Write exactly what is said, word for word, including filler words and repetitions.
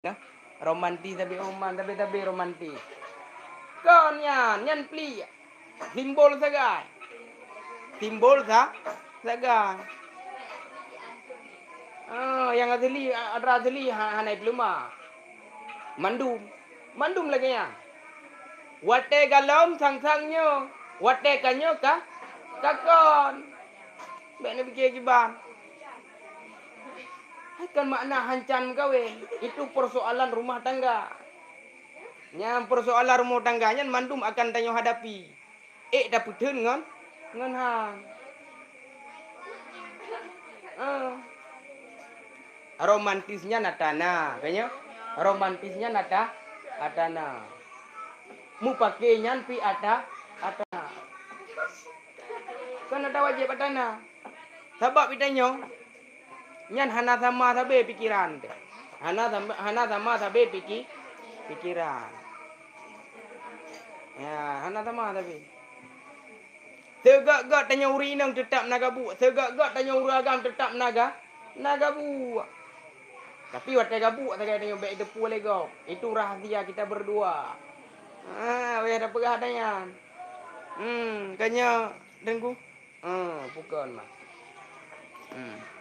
Nah, romantis tapi roman, tapi, tapi romantis. Kon nyan, nyan plik. Simbol sagai. Simbol sa-, sagai. Ah, nyang asli, atra asli ha-, hana ipeuleumah. Mandum. Mandum lagèe nyan. Watèe galom sang-sang nyoe, watèe ka nyoe ka, ka kon. Bèk neupike kiban. Hai kon makna hancan meukawen. Itu persoalan rumah tangga. Nyan persoalan rumah tangga nyan mandum akan tanyoe hadapi. Ék tapeutheun ngon, ngon han. Ah. Romantis nyan atra na, ka nyoe? Romantis nyan atra, atra na. Mupake nyan pi atra, atra na. Kan atra wajéb atra na. Sabab geutanyoe nyan hana sama sabe pikeran teuh. Hana sama, hana sama sabe piki-, pikeran. Ya, hana sama sabe. Seugét-gét tanyoe ureueng inong teutab na gabuek, seugét-gét tanyoe ureueng agam teutab na ga-, na gabuek. Tapi watèe gabuek sagai tanyoe bèk teupeue lé gob. Itu rahasia kita berdua. Ha, weh tapeugah ata nyan. Hmm, ka nyoe, Teungku. Hmm, pukon mah. Hmm.